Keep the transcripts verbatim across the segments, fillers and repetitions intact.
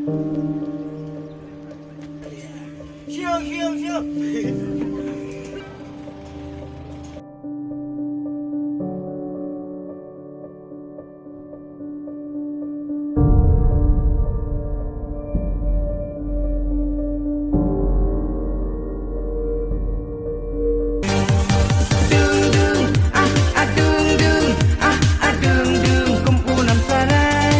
Siang, siang, siang. Dung dung, ah, ah, dung dung, ah, ah, dung dung, kum u nam sarai.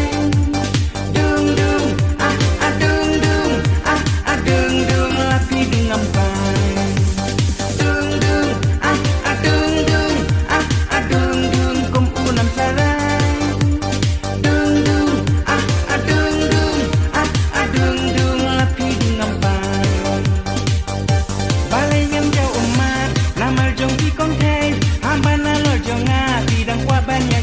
Dung dung, ah, ah, dung dung, ah, ah, dung dung, la phi dung ngam pai. Dung dung, ah, ah, dung dung, ah, ah, dung dung, kum u nam sarai. Dung dung, ah, ah, dung dung, ah, ah, dung dung, la phi dung ngam pai. Balei ngam jaw ummat, namar jong phi kong thei, haba na lor jong nga, phi dang kwah ban ïa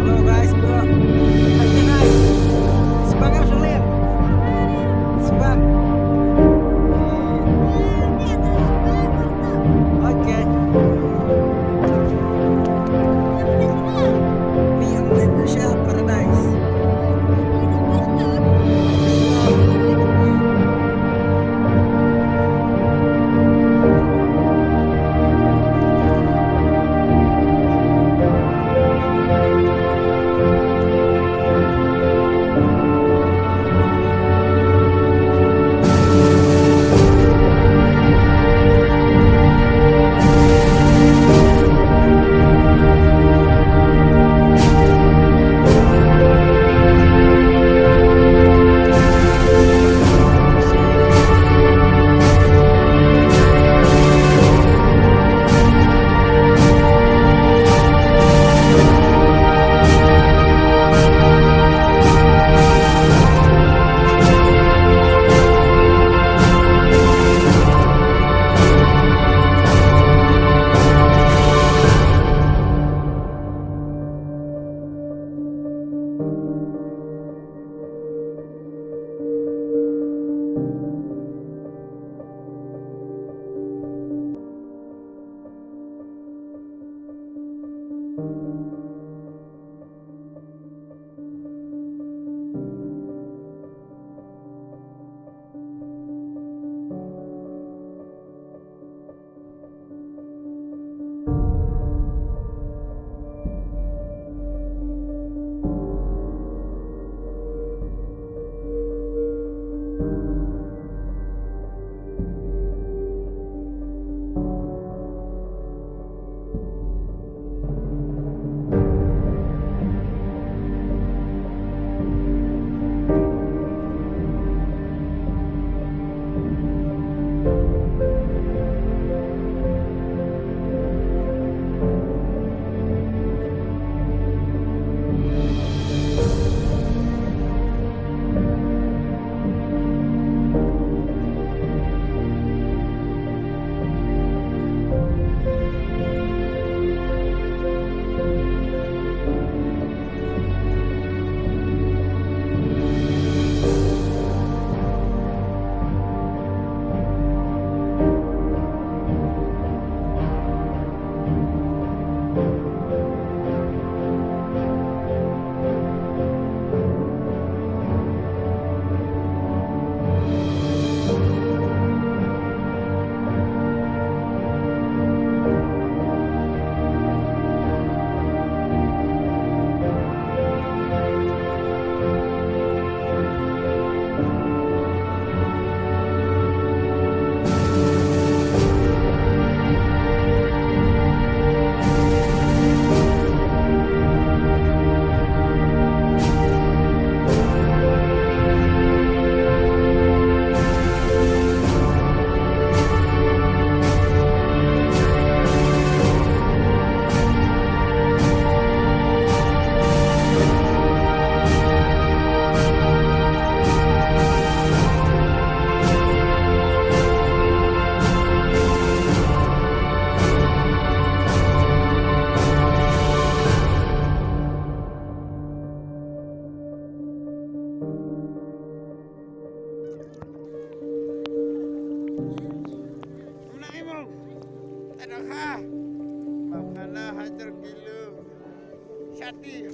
Hello guys, bro. Hai, hai. Sibang ya, Salim? Sibang. Oke. Ni yang Malaysia Paradise. Dang ha. Mama na hajar kilo. Sati.